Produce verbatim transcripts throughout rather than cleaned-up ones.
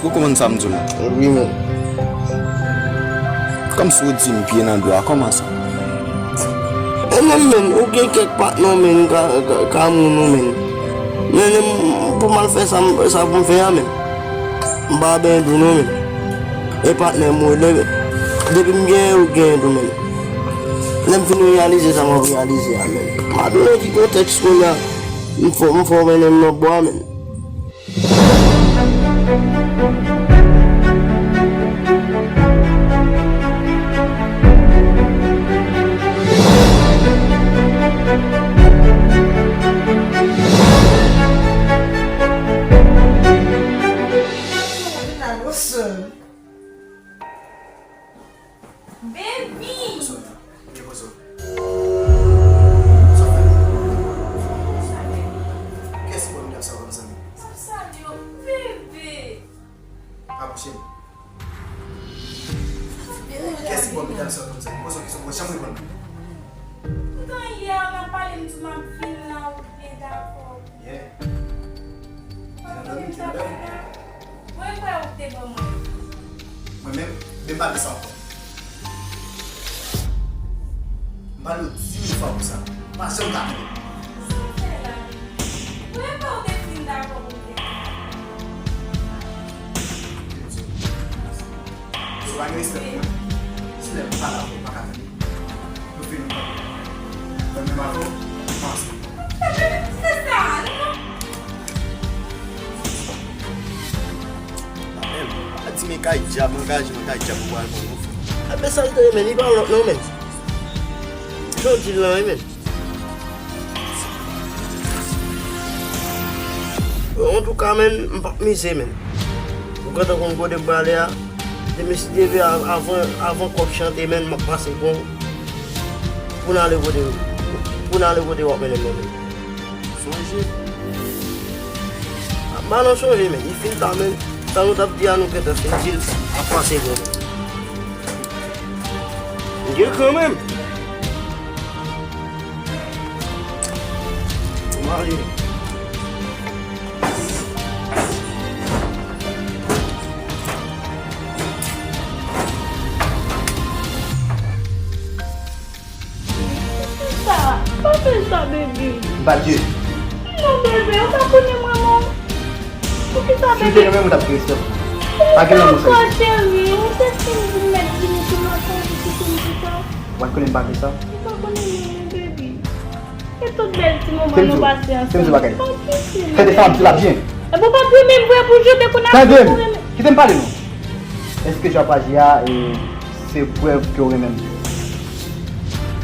Ou konprann sa m di w la? Wi, men. Kòmsi w di m pye nan dwa, kòman sa? E menm, men, ou gen kèk patnè w, men, ka, ka, ka moun ou, men. Men, men, pou m al fè sa, m- sa pou m fè a, men. M pa benyen tou, non, men. E patnè m, wi, lè- depi m genyen, ou genyen tou, men. Lè m fin reyalize sa, m ap reyalize a, men. M pa tounen ki kontèks kounye a. M fò, m fò mennen m nan bwa, men. Baby! Poze w la. Poze w. Sa w fè? Sa, baby? Kiyès ki ba w medam sa yo kòm zanmi? Sa, sa yo, bebe! Apwoche m. Kiyès ki ba w medam sa yo kòm zanmi? Poze w kesyon, mwen janm reponn mwen. Poutan yè, nan pale m di m ap vin la, ou byen dakò. Yeah. Mwen kwè ou te ban mwen. Mwen menm, men pa di sa ankò. M pale w di mil fwa pou sa. Pa janm ka tande. Sa w fè la? Mwen kwè ou te fin dakò pou te. Si w pa gen respè pou mwen, si lè m pale avè w, ou pa ka tande. Nou fini. Mwen menm avè w, nou pa ansanm. Se sa, non? Menm, pa di men kay djab, men kay djab, men kay djab, ou pral pran yon fou. A, men sa l te ye, men, li pa yon lòt non, men. Jan w di l lan, wi, men. Antouka, men, m p ap mize, men. Ou gentan konn kote m prale a. Demen si Dye vle, a- avan, avan kòk chante, men, m ap pase kon. Pou n ale kote, pou n ale kote w ap mennen m nan, men. Sonje. M pa nan sonje, men. Li fin ta, men. Sa nou t ap di a, nou gentan fin di l. Ap pase kon. M gen kanmenm. Mari. Sa, pa fè sa, baby. M pa Dye. Non, bebe, ou pa konnen mwen, non. Poukisa, bebe? Si w te renmen m, ou t ap gen respè pou mwen. Pa gen lanmou sa isit. Cheri, ou te fin vin met di nou sou mwen, sa, ou te fin di sa. Ou pa t konnen m pa gen sa? Ou pa konnen mwen, non, baby. E tout bèl ti moman nou pase ansanm. Tande m di w bagay. Tande sa, m di la byen. E pou pa pi menm vre pou joute kounye a. Tande m. Kite m pale non. Èske jan w ap aji a, e, se prèv ke w renmen m?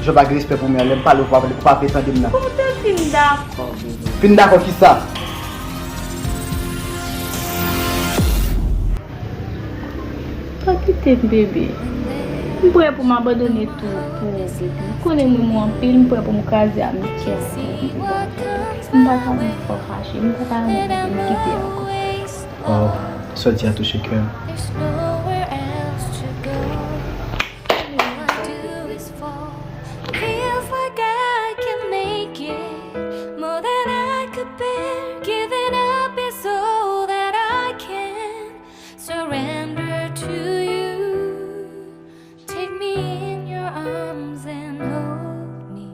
Jan w pa gen respè pou mwen an, lè m pale w, ou pa vle, ou pa vle tande m nan. Bon, te fin dakò, bebe. Fin dakò kisa? Pa kite m, bebe. M prè pou m abandone tou pou ou, bebe. M konnen m renmen w anpil, m prè pou m kraze amityè m avè w. M pa ta renmen fè w fache, m pa ta renmen bebe m kite ankò. Waw, sa w di a touche kè m. Feels like I can make it more than I could bear. Giving up is all that I can surrender to you. Take me in your arms and hold me.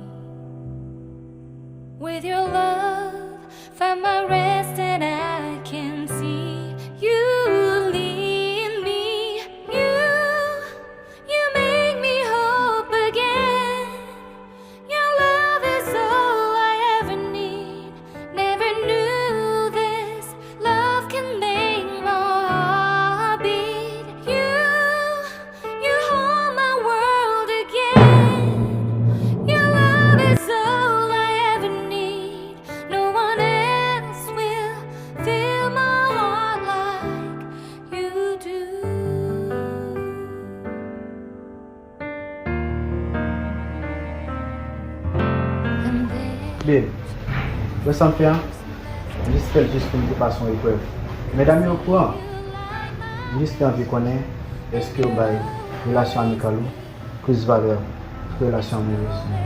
With your love, find my rest and I can see you lead me. You, you make me hope again. Your love is all I ever need. Never knew this love can make my heart beat. You, you hold my world again. Your love is all I ever need. No one else will fill my heart like you do. Babe, wè sa m fè a? M jis fè l jis pou m te pase yon eprèv. Medam yo okouran. M jis te anvi konnen, èske w bay relasyon amikal ou plis valè ke relasyon amourez nou?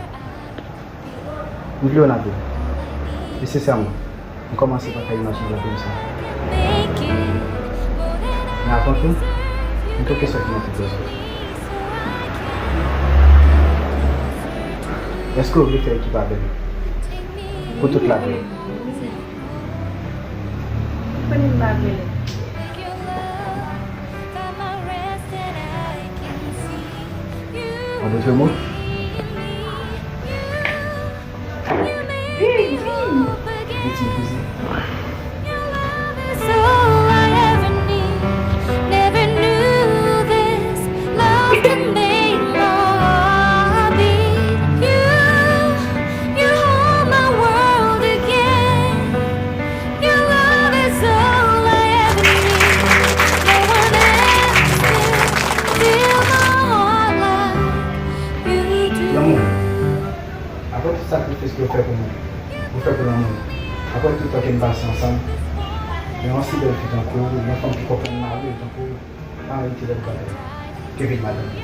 M vle w nan vi m. E sensèman, m kòmanse pa ka imajine lavi m san ou. Men avan tou, m gon kesyon pou mwen te poze w. Èske w vle fè ekip avè m pou tout lavi w? Ou konnen m pa vle l. En d'autres mots? Vin di m, vin di m. Lanmou, apre tout sakrifis ke w fè pou mwen, ou fè pou lanmou, apre tout tan ke n pase ansanm, gen yon si bèl fi tankou w, yon fanm ki konprann mari w tankou w, pa merite lòt bagay ke vin madanm li.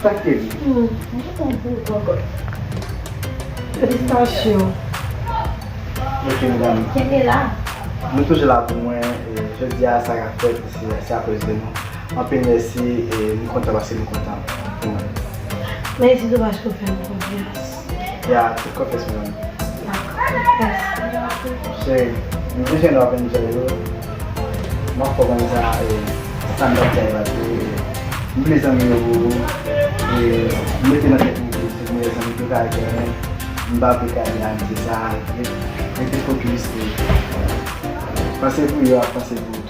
Sa k te di? Hmm, mwen kontan pou ou ankò. Felisitasyon. Ok, medam. Kenbe la. Nou toujou la pou mwen. E, jodi a, sa k ap fèt, se, se akoz de nou. Anpil mèsi, e nou kontan paske nou kontan pou mwen. Mèsi tou paske w fè m konfyans. Ya, tout konfyans mwen. Dakò, mèsi. Cheri, m bezwen w ap enjoy ou. M ap fè w konn sa, e, sa m t ap di a e pa tou, e, m vle zanmi yo pou ou, e, m mete nan tèt mwen ke se meyè zanmi ke w ka genyen. M pa vle kale amitié sa, e, rete fokis, e, panse pou yo, ap panse pou ou tou.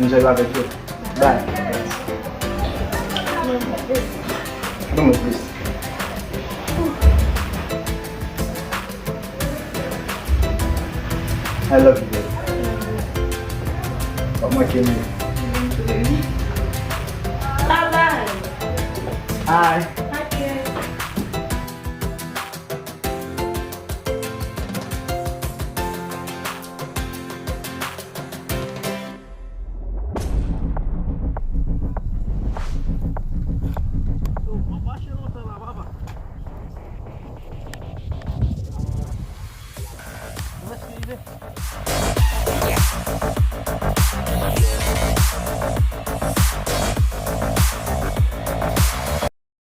Enjoy avèk yo. Bye. Ban mwen plis. I love you, baby. But mwen ke mi. Bye bye. Hi.